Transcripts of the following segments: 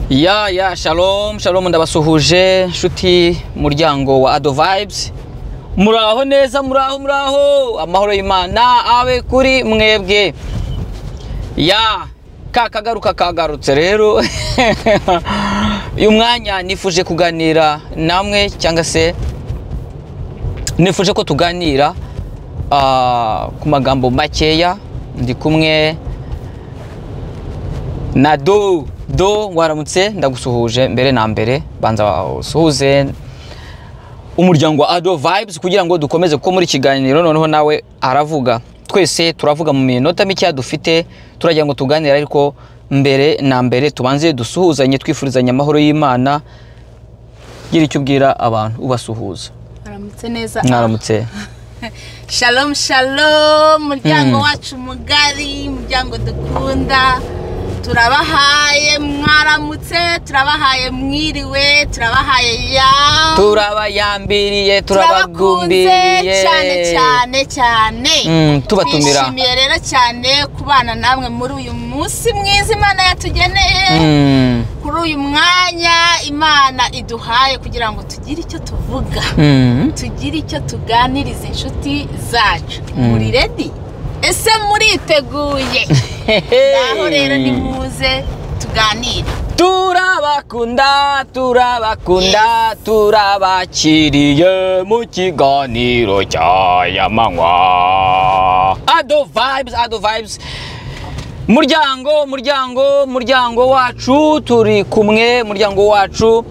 Ya shalom shalom, ndabasuhuje nshuti muryango wa Ado Vibes. Muraho neza, muraho muraho, amahoro y'Imana abe kuri mwebwe. Ya kakagaruka kagarutse rero. Uyu mwanya nifuje kuganira namwe, cyangwa se nifuje ko tuganira ku magambo makeya. Ndi kumwe na Do. Waramutse, ndagusuhuje mbere na mbere. Banza usuhuze umuryango wa Ado Vibes kugira ngo dukomeze, kuko muri kiganiro noneho nawe aravuga, twese turavuga mu minota mike dufite, turagira ngo tuganire. Ariko mbere na mbere tubanze dusuhuzanye, twifurizanye amahoro y'Imana. Gira icyo ubwira abantu ubasuhuza. Mwaramutse neza. Mwaramutse. Shalom shalom, muryango wacu mugari, muryango dukunda, turabahaye mwaramutse, turabahaye mwiriwe, turabahaye ya, turabayambiriye, turabagumbiriye cyane cyane cyane. Tubatumira. Twishimiye rero cyane kubana namwe muri uyu munsi mwiza Imana yatugeneye, kuri uyu mwanya Imana iduhaye kugira ngo tugire icyo tuvuga, tugire icyo tuganiriza inshuti zacu. Muri ready? Ese muriteguye? Naho rero nimuze tuganire. Turabakunda, turabakunda, turabakiriye mu kiganiro cya manywa. Ado Vibes, Ado Vibes. Muryango, muryango, muryango wacu turi kumwe, muryango wacu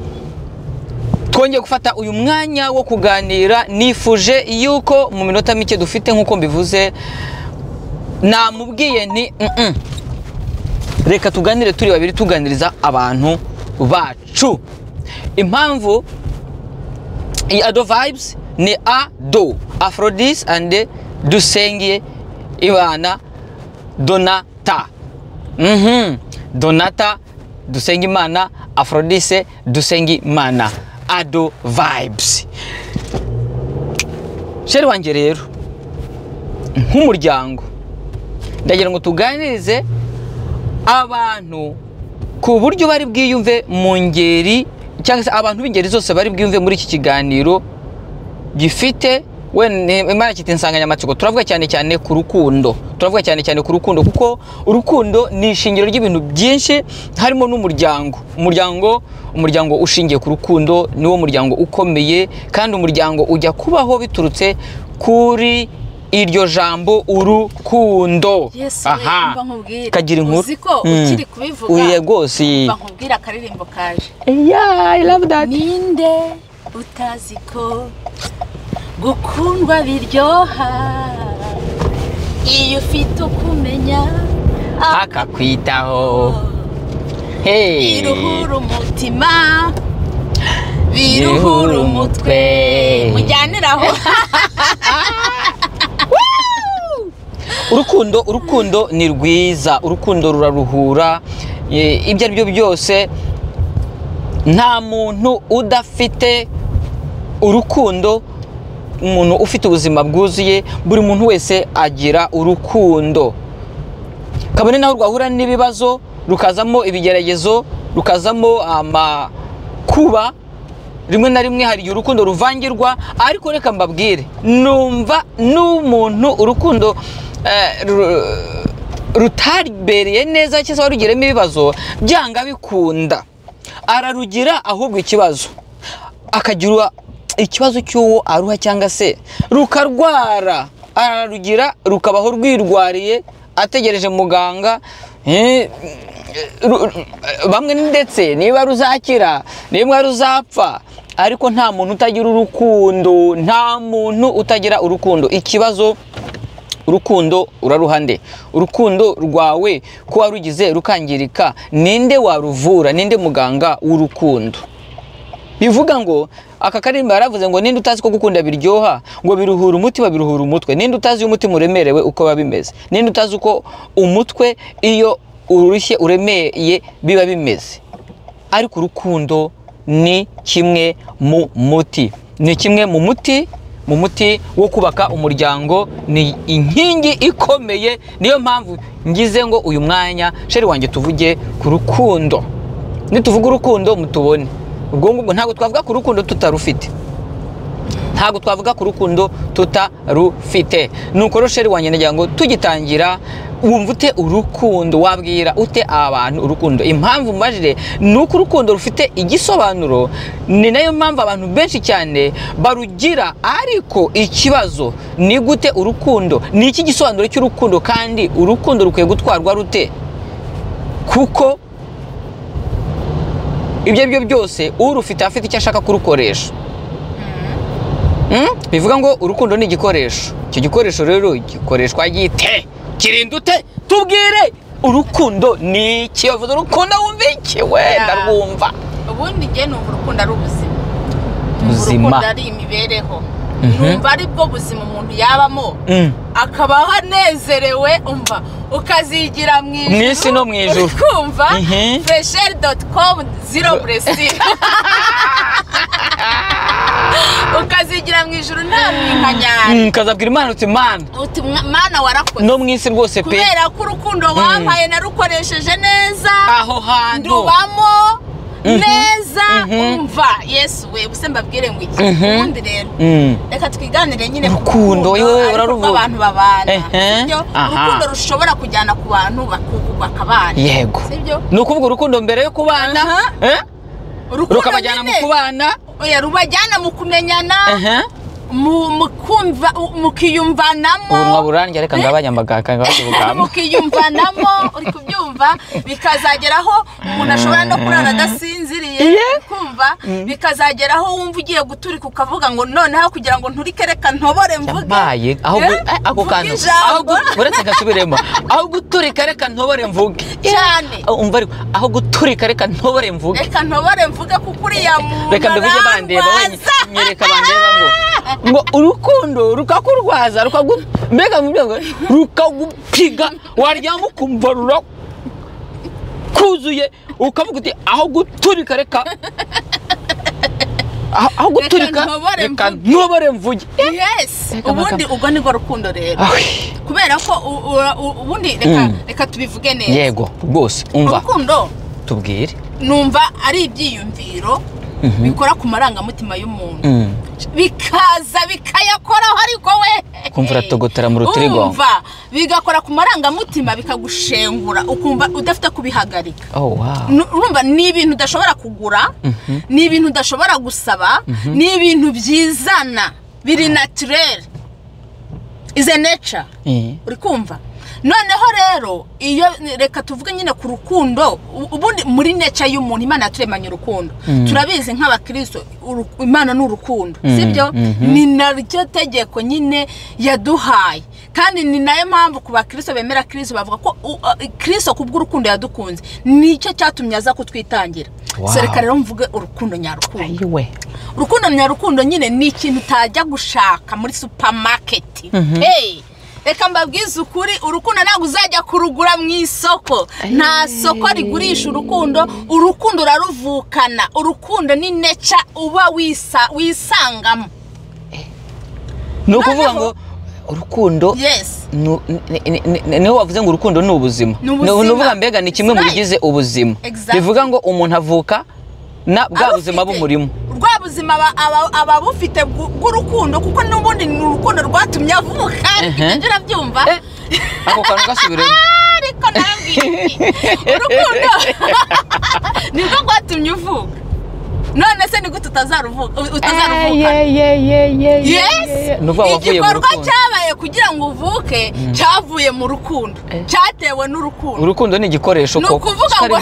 twongeye gufata uyu mwanya wo kuganira. Nifuje yuko mu minota mike dufite, nkuko mbivuze, namubwiye nti reka tuganire turi babiri, tuganiriza abantu bacu. Impamvu iyi Ado Vibes ni Ado Aphrodis and Dusenge Ibana Donata. Donata Dusengimana, Aphrodise Dusengimana, Ado Vibes. Sheri wanjye rero nk'umuryango ndagira ngo tuganirize abantu ku buryo bari bwiyumve mu ngeri, cyangwa se abantu b'ingeri zose bari bwiyumve muri iki kiganiro gifite Imana kiti insanganyamatsiko. Turavuga cyane cyane ku rukundo, turavuga cyane cyane ku rukundo, kuko urukundo ni ishingiro ry'ibintu byinshi, harimo n'umuryango. Umuryango ushingiye ku rukundo niwo muryango ukomeye, kandi umuryango ujya kubaho biturutse kuri iryo jambo urukundo. Aha, kagira inkuru. Uziko ukiri kubivuga uye gose bankubwira akaririmbo kaje. Yeah, I love that. Ninde utazi ko gukundwa biryoha iyo ufite ukumenya akakwitaho. Hey, biruhura umutima, biruhura umutwe, mujyaniraho. Urukundo, urukundo ni rwiza, urukundo ruraruhura. Ibyo ari byo byose nta muntu udafite urukundo. Umuntu ufite ubuzima bwuzuye, buri muntu wese agira urukundo, kabone naho rwahura n'ibibazo, rukazamo ibigeragezo, rukazamo amakuba, rimwe na rimwe hari urukundo ruvangirwa. Ariko reka mbabwire, numva n'umuntu urukundo rutaribereye neza cyangwa warugiremo ibibazo, byanga bikunda ararugira, ahubwo ikibazo akagira ikibazo cy'uwo aruha, cyangwa se rukarwara, ararugira rukabaho rwirwariye ategereje muganga. Bamwe ndetse niba ruzakira, niba ruzapfa, ariko nta muntu utagira urukundo, nta muntu utagira urukundo. Ikibazo urukundo uraruhande, urukundo rwawe ko warugize rukangirika, ninde waruvura? Ninde muganga w'urukundo? Bivuga ngo aka karimba yaravuze ngo ninde utazi ko gukunda biryoha, ngo biruhura umutima, biruhura umutwe. Ninde utazi umutima uremerewe uko biba bimeze? Ninde utazi uko umutwe iyo urushye uremeye biba bimeze? Ariko urukundo ni kimwe mu muti, ni kimwe mu muti, mu muti wo kubaka umuryango, ni inkingi ikomeye. Niyo mpamvu ngize ngo uyu mwanya sheri wanjye tuvuge ku rukundo. Nituvuga urukundo mutubone. Ubwo ngubwo ntabwo twavuga ku rukundo tutarufite. Ntabwo twavuga ku rukundo tutarufite. Nuko Rochelle wanjye nagira ngo tugitangira wumva ute urukundo, wabwira ute abantu urukundo? Impamvu mbajije ni uko urukundo rufite igisobanuro, ni nayo mpamvu abantu benshi cyane barugira, ariko ikibazo ni gute urukundo, ni iki gisobanuro cy'urukundo, kandi urukundo rukwiye gutwarwa rute? Kuko ibyo byo byose urufite afite icyo ashaka kurukoresha. Bivuga ngo urukundo ni igikoresho. Icyo gikoresho rero gikoreshwa gite? Kirinda ute? Tubwire urukundo ni iki? Bavuze urukundo wumva iki? We ndarwumva. Ubundi nge numva urukundo ari ubuzima. Urukundo ari imibereho. Numva ari bwo buzima umuntu yabamo akabaho anezerewe, umva ukazigira mu ijuru, mu isi no mu ijuru. Kumva fresher.com zero blessing. Ukazigira mu ijuru nta minkanyari. Ukazabwira Imana uti Mana, uti Mana warakoze no mu isi rwose pe, kubera ko urukundo wampaye narukoresheje neza, aho hantu ndubamo neza. Umva Yesu we, ubuse mbabwire ngo iki? Ubundi rero reka twiganire nyine ku rukundo rukundo abantu babana, sibyo? Urukundo rushobora kujyana ku bantu bakabana. Yego, sibyo? Ni ukuvuga urukundo mbere yo kubana, rukabajyana mu kubana, oya rubajyana mu kumenyana, mu kumva, mukiyumvanamo. Ubunwa burangira reka ngabanya amagaka ngabanya mukiyumvanamo, uri kubyumva, bikazageraho umuntu ashobora no kurara adasinziriye, kumva, bikazageraho wumva ugiye guturika ukavuga ngo noneho kugira ngo nturike reka ntobore mvuge. Yabaye aho ako kantu, aho uretse gasubiremo, aho guturika reka ntobore mvuge cyane. Umva ariko aho guturika reka ntobore mvuge, reka ntobore mvuge kuko uriya muntu reka mbivuge bandeba wenyine, nyereka bandeba ngo urukundo rukakurwaza, mbega mu byo rukagupiga, waryama ukumva rurakuzuye, ukavuga uti aho guturika reka, aho guturika reka ntobore mvuge. Yes, ubundi ubwo nibwo rukundo rero, kubera ko ubundi reka tubivuge neza. Yego rwose, umva urukundo tubwire. Numva ari ibyiyumviro bikora ku marangamutima y'umuntu, bikaza bikayakoraho, ariko we kumva uratogotera mu rutirigongo, umva bigakora ku marangamutima bikagushengura, ukumva udafite kubihagarika. Urumva ni ibintu udashobora kugura, ni ibintu udashobora gusaba, ni ibintu byizana, biri naturel, is a nature. Uri kumva? Noneho rero iyo reka tuvuge nyine ku rukundo, ubundi muri nature y'umuntu Imana yaturemanye urukundo. Turabizi nk'abakristo Imana ni urukundo, sibyo? Ni naryo tegeko nyine yaduhaye, kandi ni nayo mpamvu ku bakristo bemera Kristo bavuga ko Kristo kubw'urukundo yadukunze, nicyo cyatumye aza kutwitangira. So reka rero mvuge urukundo nyarukundo. Urukundo nyarukundo nyine ni ikintu utajya gushaka muri supermarket. Hey, reka mbabwize ukuri, urukundo ntabwo uzajya kurugura mu isoko. Nta soko rigurisha urukundo, urukundo uraruvukana. Urukundo ni nature uba wisangamo. Ni ukuvuga ngo urukundo, niho wavuze ngo urukundo ni ubuzima. Ni ukuvuga mbega ni kimwe mu bigize ubuzima. Bivuga ngo umuntu avuka na bwa buzima b'umurimo, rwa buzima ababufite bw'urukundo, kuko n'ubundi ni urukundo rwatumye avuka. Ibyo urabyumva? Ako kantu gasubiremo. Ariko narabwiye urukundo nibwo rwatumye uvuka. None se ni gute utazaruvuka? Yes, igikorwa cyabaye kugira ngo uvuke cyavuye mu rukundo, cyatewe n'urukundo. Urukundo ni igikoresho koko, ari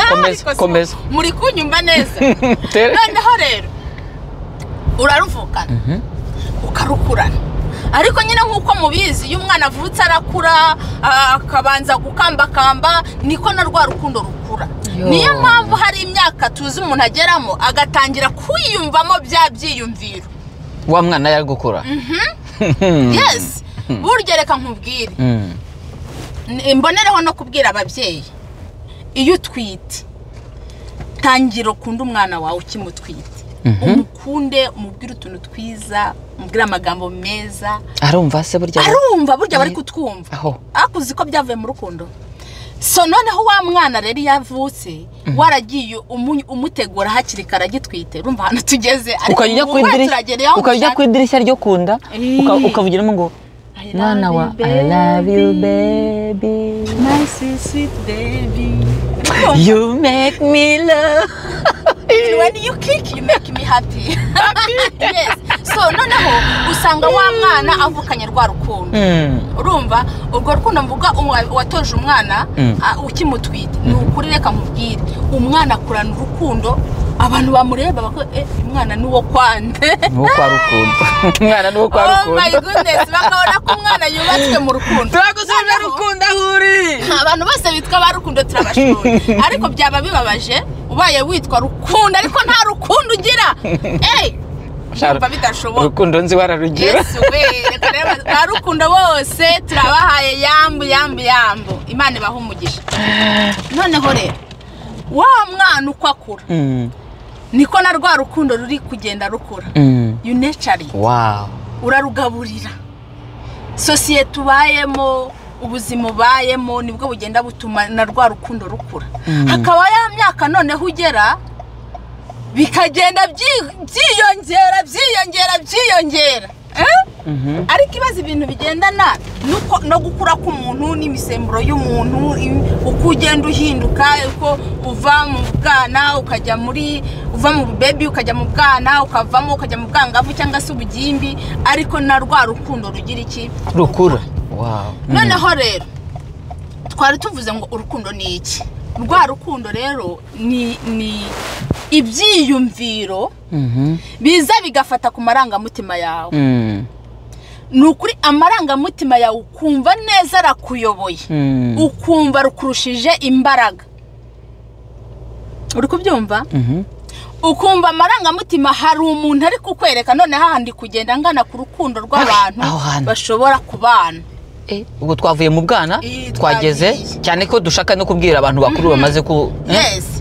komeza, komeza. Muri kunyumva neza. Noneho rero uraruvukana ukarukurana, ariko nyine nkuko mubizi iyo umwana avutse arakura akabanza gukambakamba, niko na rwa rukundo rukura. Niyo mpamvu hari imyaka tuzi umuntu ageramo agatangira kwiyumvamo bya byiyumviro wa mwana yari gukura. Yes, burya reka nkubwire, mbonereho no kubwira ababyeyi, iyo utwite tangira ukunde umwana wawe ukimutwite, umukunde, umubwire utuntu twiza, umubwire amagambo meza. Arumva se burya? Arumva burya, bari kutwumva. Akuzi ko byavuye mu rukundo. So noneho wa mwana rero yavutse waragiye umutegura hakiri kare agitwite, urumva hano tugeze, ukajya ku idirishya ryo kunda ukavugiramo ngo mwana wa I love you baby, my sweet baby, you make me love, when you kick you make me happy. Yes. So noneho usanga wa mwana avukanye rwa rukundo. Urumva urwo rukundo mvuga watoje umwana ukimutwite, ni ukuri reka nkubwire, umwana akurana urukundo, abantu bamureba bako umwana ni uwo kwande, ni uwo kwa rukundo, umwana ni uwo kwa rukundo. Oh my goodness, bakabona ko umwana yubatswe mu rukundo. Turagusubiza rukundo aho uri. Abantu bose bitwa ba rukundo turabashura, ariko byaba bibabaje ubaye witwa rukundo ariko nta rukundo ugira. Urumva bidashoboka. Urukundo nzi wararugira. Yesu we, reka rero ba rukundo bose turabahaye yambu yambu yambu, Imana ibahe umugisha. Noneho rero wa mwana uko akura niko na rwa rukundo ruri kugenda rukura. You nurture it. Wow. Urarugaburira. Sosiyete ubayemo, ubuzima ubayemo nibwo bugenda butuma na rwa rukundo rukura. Hakaba ya myaka noneho ugera bikagenda byiyongera byiyongera byiyongera. Ariko ibaza ibintu bigendana nuko no gukura k'umuntu n'imisemburo y'umuntu, uko ugenda uhinduka, uko uva mu bwana ukajya muri, uva mu baby ukajya mu bwana, ukavamo ukajya mu bwangavu cyangwa se ubugimbi, ariko na rwa rukundo rugira iki? Rukura. Wow. Noneho rero twari tuvuze ngo urukundo ni iki? Rwa rukundo rero ni ibyiyumviro biza bigafata ku marangamutima yawe. Ni ukuri amarangamutima yawe ukumva neza arakuyoboye, ukumva rukurushije imbaraga. Uri kubyumva? Ukumva amarangamutima hari umuntu ari kukwereka, none hahandi kugenda ngana ku rukundo rw'abantu bashobora kubana. Ubwo twavuye mu bwana twageze cyane ko dushaka no kubwira abantu bakuru bamaze ku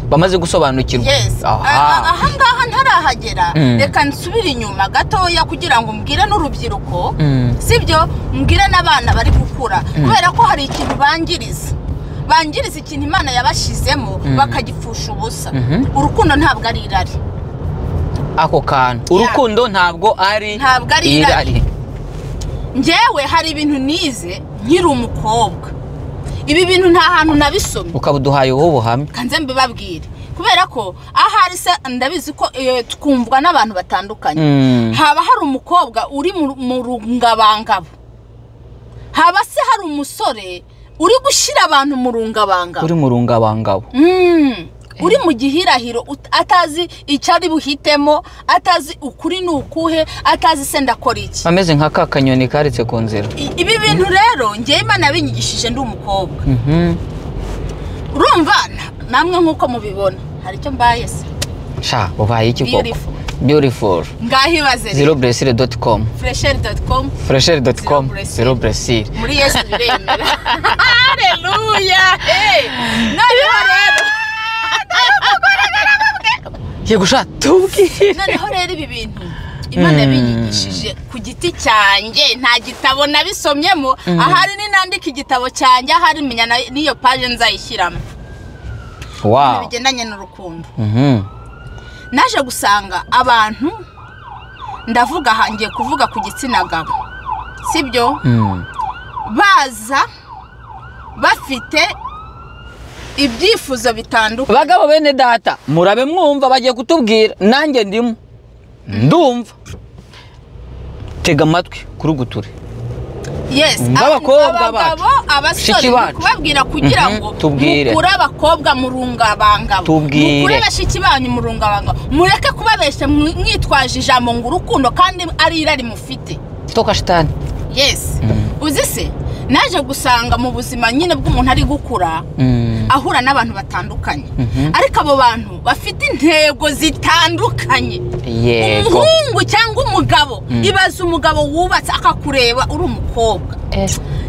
bamaze gusobanukirwa. Aha ngaha ntarahagera, reka nsubire inyuma gatoya kugira ngo mbwire n'urubyiruko, sibyo, mbwire n'abana bari gukura, kubera ko hari ikintu bangiriza ikintu Imana yabashizemo bakagipfusha ubusa. Urukundo ntabwo ari irari. Ako kantu urukundo ntabwo ari irari. Njyewe hari ibintu nize nkiri umukobwa, ibi bintu nta hantu nabisomye, ukabuduhaye wowe ubuhamya, kanze mbibabwire, kubera ko ahari se ndabizi ko twumvwa n'abantu batandukanye. Haba hari umukobwa uri mu rungabangabo, haba se hari umusore uri gushyira abantu mu rungabangabo, uri mu rungabangabo, uri mu gihirahiro, atazi icyo ari buhitemo, atazi ukuri ni ukuhe, atazi se ndakora iki, ameze nka ka kanyoni karitse ku nzira. Ibi bintu rero njyewe Imana yabinyigishije ndi umukobwa. Urumva namwe nkuko mubibona hari icyo mbaye se? Sha ubaye iki koko? Beautiful. Ngaho ibaze zeroblessure.com, fresher.com, fresher.com, zeroblessure. Muri Yesu biremera. Haleluya. Noneho rero yego sha tubwire. Noneho rero ibi bintu Imana yabinyigishije ku giti cyanjye, nta gitabo nabisomyemo, ahari ninandika igitabo cyanjye ahari menya n'iyo page nzayishyiramo. Wow. Bigendanye n'urukundo. Naje gusanga abantu, ndavuga hangiye kuvuga ku gitsina gabo, sibyo, baza bafite ibyifuzo bitandukanye. Bagabo bene data murabe mwumva bagiye kutubwira, nanjye ndimo ndumva, tega amatwi kuri guture. Yes, abakobwa bacu, abasore, kubabwira kugira ngo mukure abakobwa mu rungabangabo, mukure bashiki banyu mu rungabangabo, mureke kubabeshya mwitwaje ijambo ngo urukundo kandi ari irari mufite. Toka shitani. Yes. Uzi se naje gusanga mu buzima nyine bw'umuntu ari gukura ahura n'abantu batandukanye, ariko abo bantu bafite intego zitandukanye. Umuhungu cyangwa umugabo, ibaza umugabo wubatse akakureba uri umukobwa,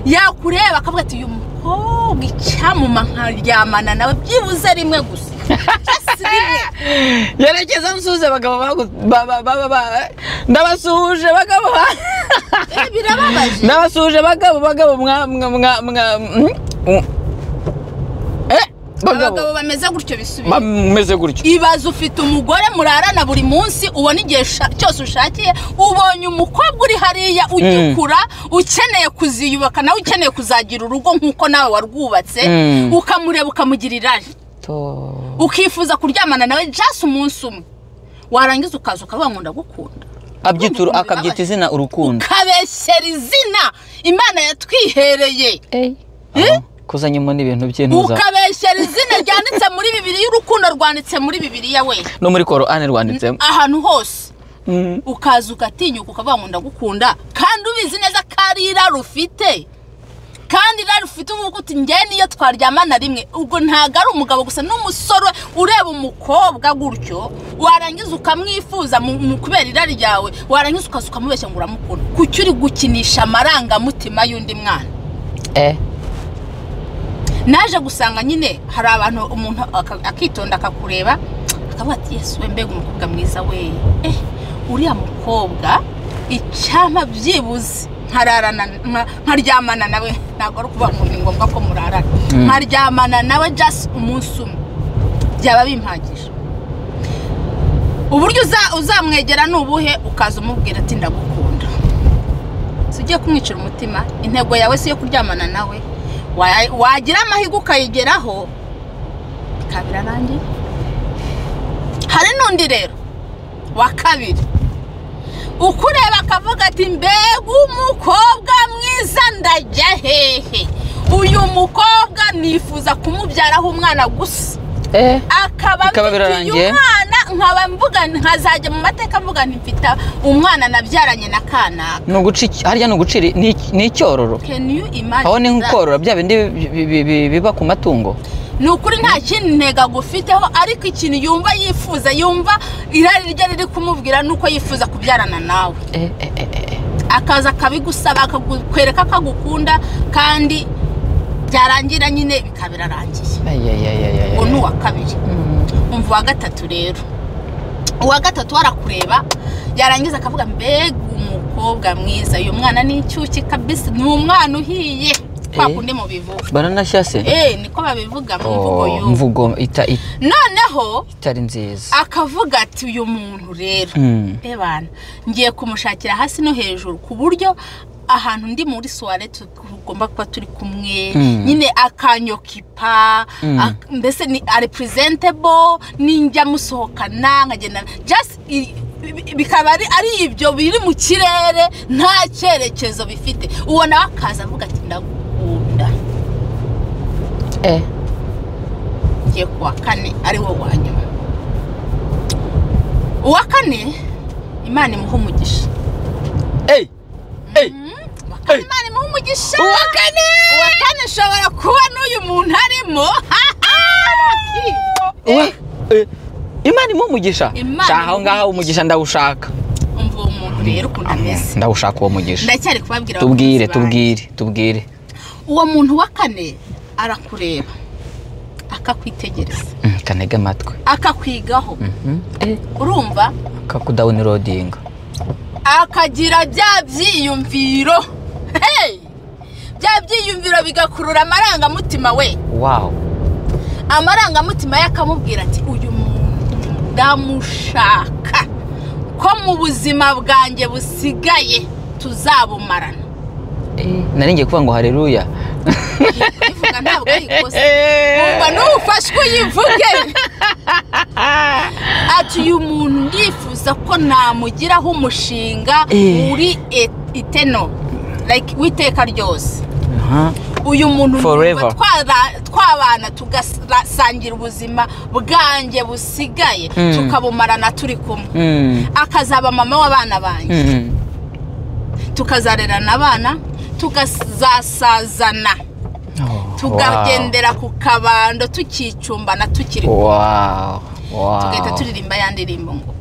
yakureba akavuga ati uyu mukobwa icyamuma nkaryamana nawe byibuze rimwe gusa. Yerekeza nsuze abagabo ndabasuhuje bagabo, birababaje, ndabasuhuje bagabo bagabo mwa mwa mwa. Abagabo bameze gutyo bisubire. Bameze gutyo. Ibaze ufite umugore murarana buri munsi, ubona igihe cyose ushakiye, ubonye umukobwa uri hariya ugikura, ukeneye kuziyubaka nawe ukeneye kuzagira urugo nkuko nawe warwubatse, ukamureba ukamugira irari. Ukifuza kuryamana nawe just umunsi umwe. Warangiza ukaza ukavuga ngo ndagukunda. Abyitura akabyita izina urukundo. Ukabeshyera izina Imana yatwihereye. Kuzanyemo n'ibintu by'intuza. Ukabeshyera izina ryanditse muri Bibiliya, urukundo rwanditse muri Bibiliya we. No muri Korani rwanditsemo. Ahantu hose. Ukaza ukatinyuka ukavuga ngo ndagukunda kandi ubizi neza ko ari irari ufite. Kandi irari ufite uvuga uti njye niyo twaryamana rimwe, ubwo ntago ari umugabo gusa n'umusore ureba umukobwa gutyo, warangiza ukamwifuza mu kubera irari ryawe, warangiza ukaza ukamubeshya ngo uramukunda. Kuki uri gukinisha amarangamutima y'undi mwana? Naje gusanga nyine hari abantu umuntu akitonda akakureba akavuga ati Yesu we mbega umukobwa mwiza we, uriya mukobwa icyampa byibuze nkararana nkaryamana nawe. Ntabwo ari ukuvuga ngo ni ngombwa ko murarana, nkaryamana nawe just umunsi umwe byaba bimpagije. Uburyo uzamwegera ni ubuhe? Ukaza umubwira ati ndagukunda. Si ugiye kumwicira umutima, intego yawe si iyo kuryamana nawe. Wagira amahirwe ukayigeraho bikaba birarangiye. Hari n'undi rero wa kabiri ukureba akavuga ati mbega umukobwa mwiza ndajya hehe, uyu mukobwa nifuza kumubyaraho umwana gusa, akaba mfite umwana nkaba mvuga nkazajya mu mateka mvuga nti mfite umwana nabyaranye na kanaka. Ni uguca harya, ni ugucira ni icyororo. Aho ni nkorora bya bindi biba ku matungo. Ni ukuri nta kindi ntego agufiteho, ariko ikintu yumva yifuza, yumva irari rye riri kumubwira nuko yifuza kubyarana nawe. Akaza akabigusaba akakwereka ko agukunda kandi byarangira nyine bikaba birarangiye. Uwo ni uwa kabiri. Umva uwa gatatu rero. Uwa gatatu arakureba yarangiza akavuga mbega umukobwa mwiza, uyu mwana ni inshyushyu kabisa, ni umwana uhiye. Kwa kundi mubivuga. Baranashya se? Niko babivuga mu mvugo y'ubu. Mvugo noneho itari nziza. Akavuga ati uyu muntu rero ebana ngiye kumushakira hasi no hejuru ku buryo ahantu ndi muri soirée tugomba kuba turi kumwe, nyine akanyokipa, mbese ni ari presentable, ninjya musohokana nkagenda just bikaba ari ibyo biri mu kirere nta cyerekezo bifite. Uwo nawe akaza avuga ati ndagukunda. Ngiye kuwa kane ari wo wa nyuma. Uwa kane Imana imuha umugisha. Imana imuha umugisha. Uwa kane ashobora kuba n'uyu muntu arimo. Imana imuha umugisha. Aho ngaho umugisha ndawushaka. Umva uwo muntu rero ukuntu ameze. Ndawushaka uwo mugisha. Ndacyari kubabwira. Tubwire. Uwo muntu wa kane arakureba akakwitegereza, kanega amatwi, akakwigaho, urumva, akakudawunirodinga, akagira bya byiyumviro. Bya byiyumviro bigakurura amarangamutima we. Wow. Amarangamutima ye akamubwira ati uyu muntu ndamushaka ko mu buzima bwanjye busigaye tuzabumarana. Nari ngiye kuvuga ngo haleluya. Ivuga ntabwo ari ikosa. Umva n'ufashwe yivuge. Ati uyu muntu ndifuza ko namugiraho umushinga uri eternal, like witeka ryose. Uyu muntu twabana tugasangira ubuzima bwanjye busigaye tukabumarana turi kumwe, akazaba mama w'abana banjye, tukazarerana abana, tukazasazana, tukagendera ku kabando tukicumbana tukiri kumwe. Tugahita turirimba ya ndirimbo ngo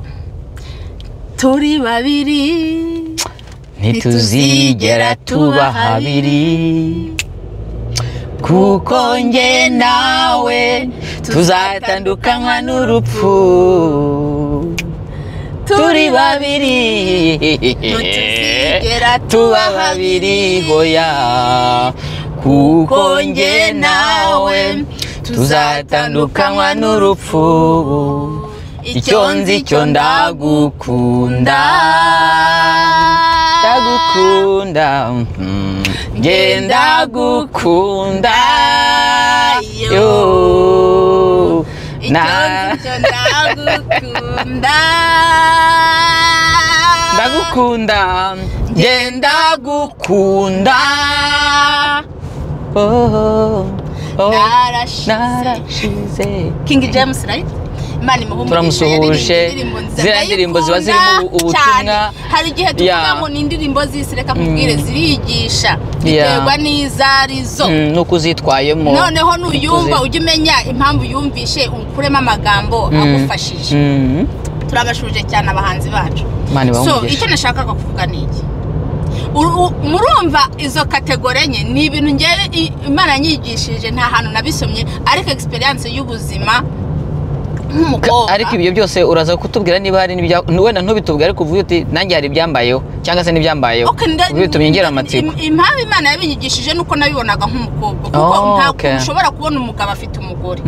turi babiri ntituzigera tuba habiri, kuko njye nawe tuzatandukanywa n'urupfu. Turi babiri ntituzigera tuba babiri, hoya, kuko njye nawe Tuzatandukanywa n'urupfu, icyo nzi cyo ndagukunda, ndagukunda, nge ndagukunda, yo, icyo nzi cyo ndagukunda, ndagukunda, nge ndagukunda, oh, oh, narashize. King James, right? Imana imuhe umugisha. Turamusuhuje. Ziriya ndirimbo ziba zirimo ubutumwa. Hari igihe tuvuga ngo ni indirimbo z'isi, reka nkubwire, zirigisha, biterwa n'izarizo nuko uzitwayemo. Noneho nuyumva ujye umenya impamvu yumvishe, ukuremo amagambo agufashije. Turabashuje cyane abahanzi bacu. So icyo nashakaga kuvuga ni iki, murumva izo kategori enye ni ibintu ngewe Imana yanyigishije, nta hantu nabisomye, ariko experience y'ubuzima nk'umukobwa. Ariko ibyo byose uraza kutubwira niba hari n'ibya wenda ntubitubwire, ariko uvuge uti nanjye hari ibyambayeho cyangwa se n'ibyambayeho, bitumye ngira amatsiko. Impamvu Imana yabinyigishije nuko nabibonaga nk'umukobwa, kuko ntabwo ushobora kubona umugabo afite umugore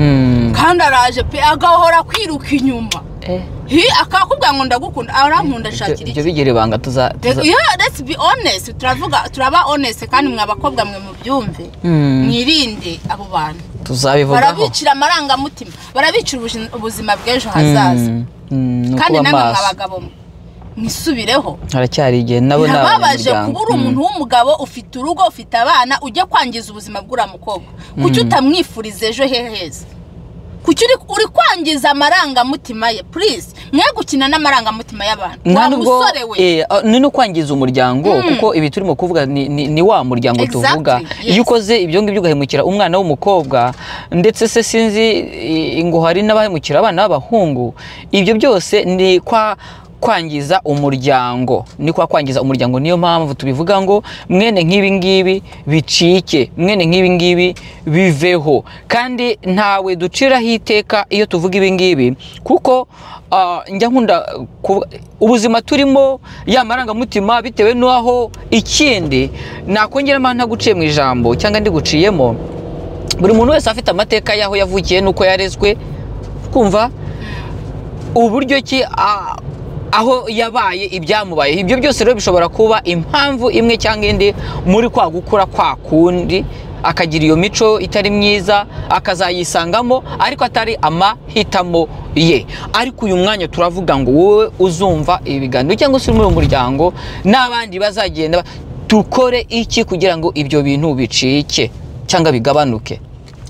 kandi araje pe agahora kwiruka inyuma, akakubwira ngo ndagukunda, arankunda, shakira iki. Ibyo bigira ibanga tuza. Yeah, let's be honest, turavuga, turaba honest, kandi mwa bakobwa mwe mubyumve, mwirinde abo bantu tuzabivugaho. Barabicira amarangamutima, barabicira ubuzima bw'ejo hazaza. Kandi namwe mwa bagabo mwisubireho, haracyari igihe nabo nababaje kuba uri umuntu w'umugabo ufite urugo, ufite abana, ujya kwangiza ubuzima bw'uriya mukobwa. Kuki utamwifuriza ejo heza? Kuki uri kwangiza amarangamutima ye? Please, mwe gukina n'amarangamutima y'abantu. Wa musore we, ni no kwangiza umuryango, kuko ibi turimo kuvuga ni wa muryango tuvuga. Iyo ukoze ibyo ngibyo ugahemukira umwana w'umukobwa, ndetse se sinzi ngo hari n'abahemukira abana b'abahungu, ibyo byose ni kwa kwangiza umuryango, ni kwa kwangiza umuryango. Niyo mpamvu tubivuga ngo mwene nk'ibi ngibi bicike, mwene nk'ibi ngibi biveho. Kandi ntawe duciraho iteka iyo tuvuga ibi ngibi, kuko njya nkunda ubuzima turimo, ya marangamutima, bitewe n'aho. Ikindi nakongeramo ntaguciye mu ijambo cyangwa ndiguciyemo, buri muntu wese afite amateka y'aho yavukiye n'uko yarezwe, kumva uburyo ki aho yabaye, ibyamubaye, ibyo byose rero bishobora kuba impamvu imwe cyangwa indi muri kwa gukura kwa kundi, akagira iyo mico itari myiza akazayisangamo, ariko atari amahitamo ye. Ariko uyu mwanya turavuga ngo wowe uzumva ibi biganiro cyangwa se uri muri uyu muryango n'abandi bazagenda, dukore iki kugira ngo ibyo bintu bicike cyangwa bigabanuke?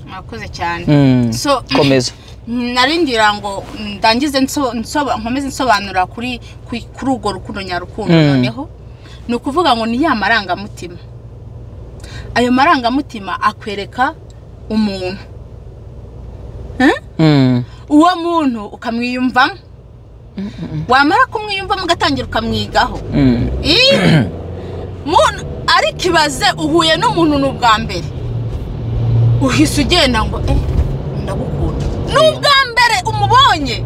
Mwakoze cyane. So komeza. Narindira ngo ndangize nkomeze nsobanura kuri urwo rukundo nyarukundo. Noneho ni ukuvuga ngo ni ya marangamutima, ayo marangamutima akwereka umuntu, uwo muntu ukamwiyumvamo, wamara kumwiyumvamo ugatangira ukamwigaho. Ariko ibaze uhuye n'umuntu ni ubwa mbere, uhise ugenda ngo ndagukunda, n'ubwa mbere umubonye,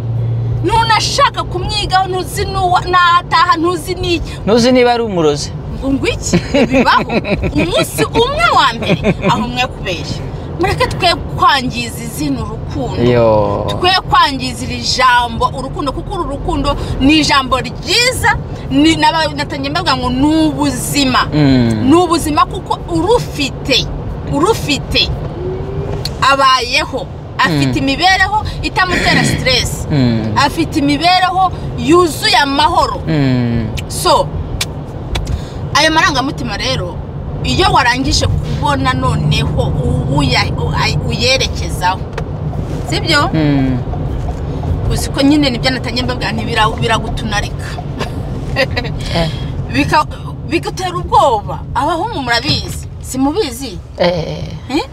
ntunashaka kumwigaho, ntuzi n'ataha, ntuzi n'iki, ntuzi niba ari umurozi ngo ngwiki bibaho. Umunsi umwe wa mbere aho mwe kubeshya, mureke twe kwangiza izina urukundo, twe kwangiza iri jambo urukundo, kuko uru rukundo ni ijambo ryiza, natangiye mbavuga ngo ni ubuzima, ni ubuzima, kuko urufite abayeho, afite imibereho itamutera stress, afite imibereho yuzuye amahoro. So ayo marangamutima rero iyo warangije kubona noneho uyerekezaho, sibyo? Uzi ko nyine nibyo natangiye mbabwira nti biragutunarika, bigutera ubwoba. Abahungu murabizi, simubizi?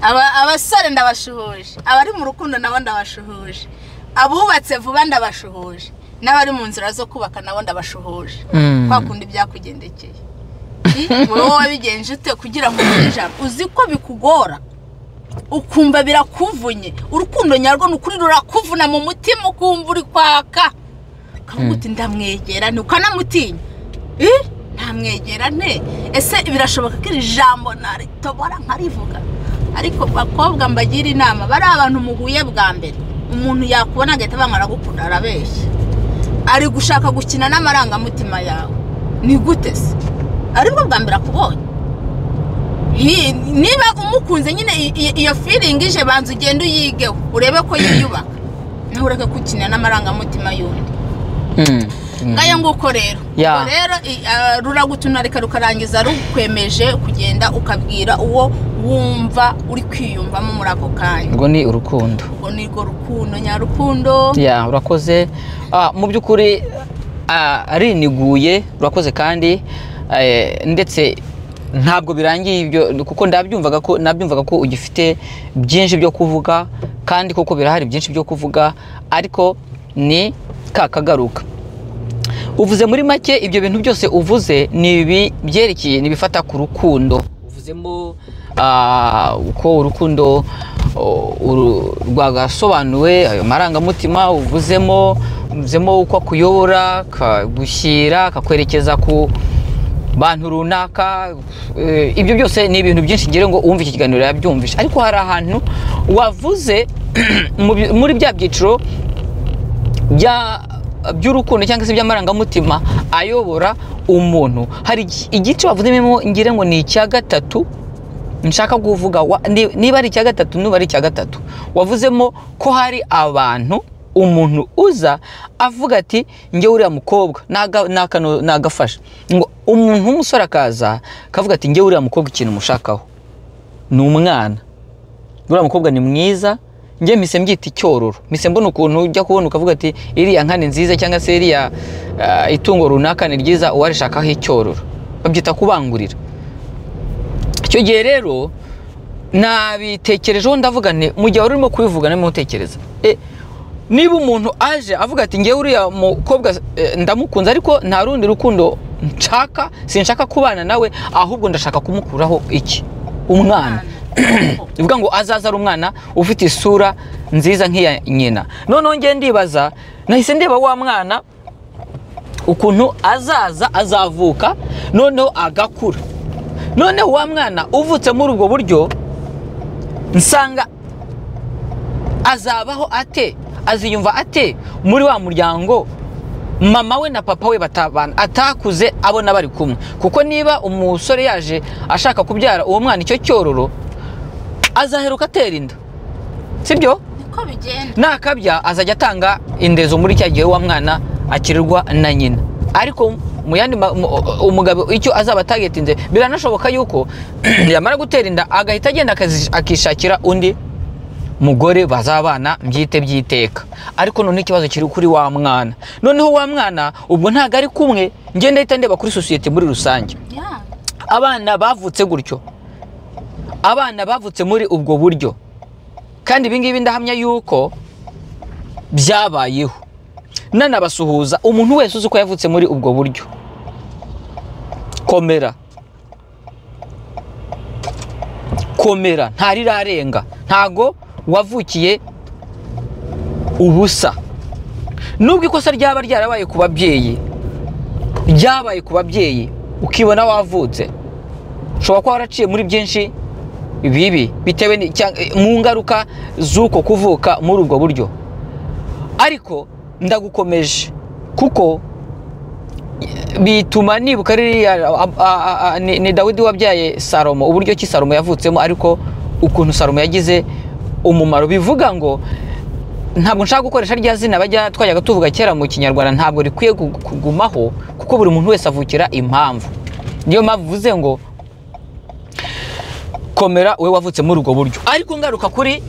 Abasore ndabashuhuje, abari mu rukundo nabo ndabashuhuje, abubatse vuba ndabashuhuje, n'abari mu nzira zo kubaka nabo ndabashuhuje. Kwa kundi byakugendekeye wowe wabigenje ute kugira ngo ugire ijambo? Uzi ko bikugora, ukumva birakuvunye. Urukundo nyarwo ni ukuri rurakuvuna mu mutima, ukumva uri kwaka, ukavuga uti ndamwegera, ntukanamutinya, ntamwegera nte? Ese birashoboka ko iri jambo naritobora nkarivuga? Ariko bakobwa mbagira inama, bari abantu muhuye bwa mbere, umuntu yakubona agahita banga aragukunda, arabeshya, ari gushaka gukina n'amarangamutima yawe. Ni gute se aribwo bwa mbere akubonye? Niba umukunze nyine iyo feeling ije, banza ugende uyigeho urebe ko yiyubaka, naho ureke gukina n'amarangamutima y'undi. Ngayo nguko rero. Rero ruragutunarika rukarangiza rukwemeje kugenda ukabwira uwo wumva uri kwiyumvamo muri ako kanya. Ubwo ni urukundo. Ubwo ni rwo rukundo nyarukundo. Ya, urakoze. Mu by'ukuri ariniguye, urakoze kandi ndetse ntabwo birangiye ibyo, kuko nabyumvaga ko ugifite byinshi byo kuvuga, kandi koko birahari byinshi byo kuvuga, ariko ni kakagaruka. Uvuze muri make ibyo bintu byose uvuze ni ibi byerekeye nibifata ku rukundo. Uvuzemo uko urukundo rwagasobanuwe, ayo marangamutima uvuzemo uko akuyobora, kagushyira, kakwerekeza ku bantu runaka. Ibyo byose ni ibintu byinshi ngira ngo uwumve iki kiganiro yabyumvishe. Ariko hari ahantu wavuze muri bya byiciro by'urukundo cyangwa se by'amarangamutima ayobora umuntu, hari igice wavuzemo ngira ngo ni icya gatatu nshaka kuvuga, niba ari icya gatatu nuba ari icya gatatu, wavuzemo ko hari abantu umuntu uza avuga ati njye uriya mukobwa nagafasha, ngo umuntu w'umusore akaza akavuga ati njye uriya mukobwa ikintu mushakaho ni umwana, uriya mukobwa ni mwiza, njye mpise mbyita icyororo, mpise mbona ukuntu ujya kubona ukavuga ati iriya nka ni nziza cyangwa se iriya itungo runaka ni ryiza, uwarishakaho icyororo, babyita kubangurira. Icyo gihe rero nabitekerejeho ndavuga nti mu gihe urimo kubivuga narimo gutekereza, niba umuntu aje avuga ati ngewe uriya mukobwa ndamukunze ariko nta rundi rukundo nshaka, sinshaka kubana nawe, ahubwo ndashaka kumukuraho iki? Umwana. Bivuga ngo azaza ari umwana ufite isura nziza nk'iya nyina. Noneho ngiye ndibaza, nahise ndeba wa mwana ukuntu azaza azavuka noneho agakura. Noneho wa mwana uvutse muri ubwo buryo nsanga azabaho ate, aziyumva ate muri wa muryango mama we na papa we batabana, atakuze abona bari kumwe. Kuko niba umusore yaje ashaka kubyara uwo mwana icyo cyororo, azaheruka atera inda, sibyo? Niko bigenda. Nakabya azajya atanga indezo muri cya gihe wa mwana akirirwa na nyina. Ariko mu yandi umugabo icyo azaba targetinze, biranashoboka yuko yamara gutera inda agahita agenda akishakira undi mugore bazabana mbyite byiteka. Ariko none ikibazo kiri kuri wa mwana. Noneho wa mwana ubwo ntago ari kumwe, ngende ahita ndeba kuri societe muri rusange. Abana bavutse gutyo, abana bavutse muri ubwo buryo, kandi ibi ngibi ndahamya yuko byabayeho. Nanabasuhuza umuntu wese uzi ko yavutse muri ubwo buryo, komera komera, ntarirarenga, ntago wavukiye ubusa. Nubwo ikosa ryaba ryarabaye ku babyeyi, ryabaye ku babyeyi ukibona wavutse, ushobora kuba waraciye muri byinshi bibi bitewe mu ngaruka z'uko kuvuka muri ubwo buryo. Ariko ndagukomeje kuko bituma nibuka ririya ni Dawidi wabyaye Salomo, uburyo ki Salomo yavutsemo, ariko ukuntu Salomo yagize umumaro. Bivuga ngo ntabwo nshaka gukoresha rya zina bajya twajyaga tuvuga kera mu Kinyarwanda, ntabwo rikwiye kugumaho kuko buri muntu wese avukira impamvu. Niyo mpamvu uvuze ngo komera we wavutse muri ubwo buryo. Ariko ngaruka kuri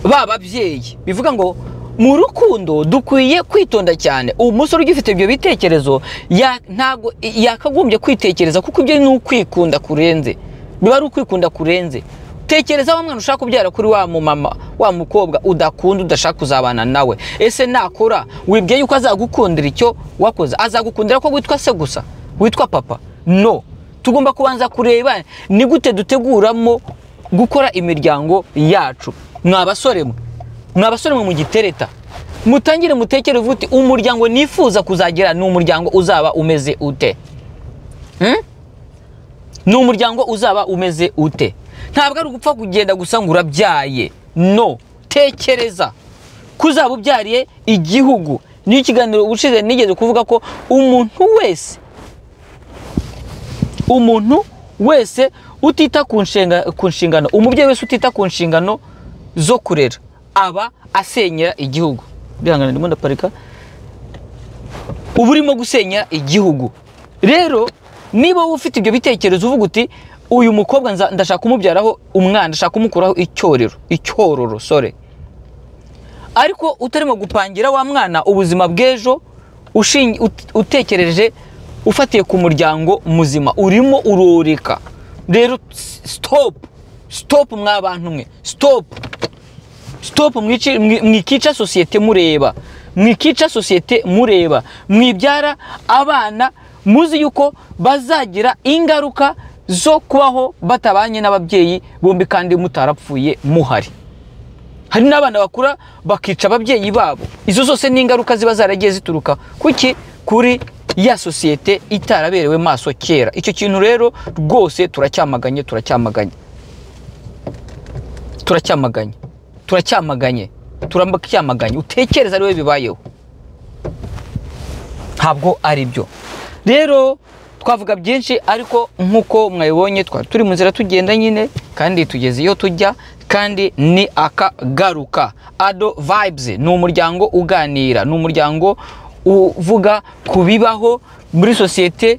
ba babyeyi, bivuga ngo mu rukundo dukwiye kwitonda cyane. Umusore ugifite ibyo bitekerezo ntago yakagombye kwitekereza, kuko ibyo ni ukwikunda kurenze, biba ari ukwikunda kurenze. Tekereza wa mwana ushaka kubyara kuri wa mumama, wa mukobwa udakunda, udashaka kuzabana nawe. Ese nakora wibwiye yuko azagukundira icyo wakoze? Azagukundira ko witwa se gusa, witwa papa? No, tugomba kubanza kureba ni gute duteguramo gukora imiryango yacu. Mwa basore mwe mu gitereta, mutangire mutekere uvuti umuryango nifuza kuzagira ni umuryango uzaba umeze ute? Ni umuryango uzaba umeze ute? Ntabwo ari ugupfa kugenda gusa ngo urabyaye. No, tekereza kuzaba ubyariye igihugu. Ni ikiganiro ubushize nigeze kuvuga ko umuntu wese utita ku nshingano, umubyeyi wese utita ku nshingano zo kurera aba asenyera igihugu. Bihangana ndimo ndaparika. Uba urimo gusenya igihugu. Rero niba wowe ufite ibyo bitekerezo uvuga uti uyu mukobwa ndashaka kumubyaraho umwana, ndashaka kumukuraho icyororo, sorry, ariko utarimo gupangira wa mwana ubuzima bw'ejo, utekereje ufatiye ku muryango muzima, urimo uroreka. Rero stop mwa bantu mwe, stop, mwikica sosiyete mureba, mwikica sosiyete mureba, mwibyara abana muzi yuko bazagira ingaruka zo kubaho batabanye n'ababyeyi bombi kandi mutarapfuye muhari. Hari n'abana bakura bakica ababyeyi babo. Izo zose ni ingaruka ziba zaragiye zituruka kuki? Kuri ya sosiyete itaraberewe maso kera. Icyo kintu rero rwose turacyamaganye, turacyamaganye, turacyamaganye, turacyamaganye, turacyamaganye. Utekereza ari we bibayeho, ntabwo ari byo. Rero twavuga byinshi, ariko nkuko mwabibonye twari turi mu nzira tugenda nyine, kandi tugeze iyo tujya, kandi ni akagaruka. Ado Vibes ni umuryango uganira, ni umuryango uvuga ku bibaho muri sosiyete,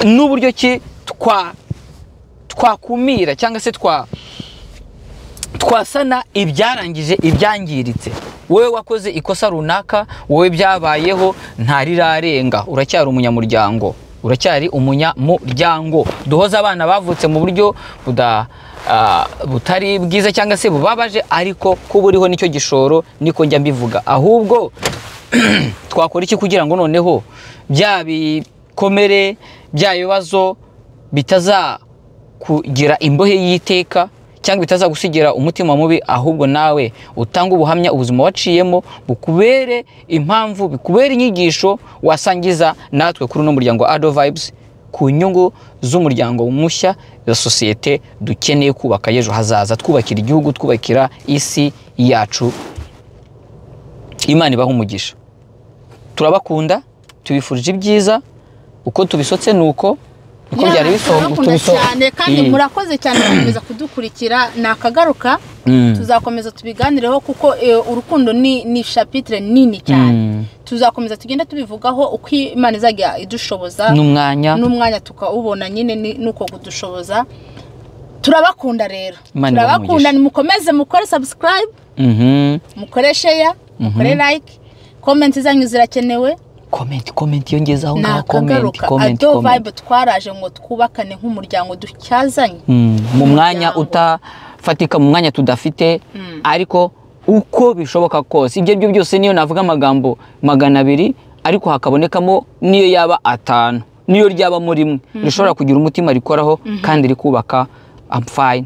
n'uburyo ki twakumira cyangwa se twasana ibyarangije ibyangiritse. Wowe wakoze ikosa runaka, wowe byabayeho, ntarirarenga, uracyari umunyamuryango, uracyari umunyamuryango. Duhoza abana bavutse mu buryo butari bwiza cyangwa se bubabaje, ariko kuba uriho nicyo gishoro, niko njya mbivuga. Ahubwo twakora iki kugira ngo noneho bya bikomere, bya bibazo bitazakugira imbohe y'iteka cyangwa bitazagusigira umutima mubi, ahubwo nawe utanga ubuhamya ubuzima waciyemo bukubere impamvu, bikubere inyigisho wasangiza natwe kuri uno muryango Ado Vibes, ku nyungu z'umuryango mushya ya sosiyete dukeneye kubaka ejo hazaza, twubakira igihugu, twubakira isi yacu. Imana ibahe umugisha. Turabakunda, tubifurije ibyiza, uko tubisotse nuko uko byari bisobanutse cyane, kandi murakoze cyane gukomeza kudukurikira. Nakagaruka tuzakomeza tubiganireho, kuko urukundo ni chapitre nini cyane. Tuzakomeza tugenda tubivugaho uko Imana izajya idushoboza, n'umwanya tukawubona nyine nuko kudushoboza. Turabakunda rero, turabakunda, nimukomeze mukore subscribe, mukore share, mukore like, comment zanyu zirakenewe. Comment yongezaho ngaho, comment. Ado Vibe twaraje ngo twubakane nk'umuryango ducyazanye mu mwanya utafatika, mu mwanya tudafite, ariko uko bishoboka kose. Ibyo byo byose niyo navuga amagambo 200, ariko hakabonekamo niyo yaba 5, niyo ryaba muri rimwe rishobora kugira umutima rikoraho kandi rikubaka. I'm fine.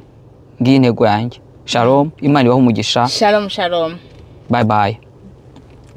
Ngiye intego yanjye. Shalom, Imana ibahe umugisha. Shalom, shalom. Bye bye.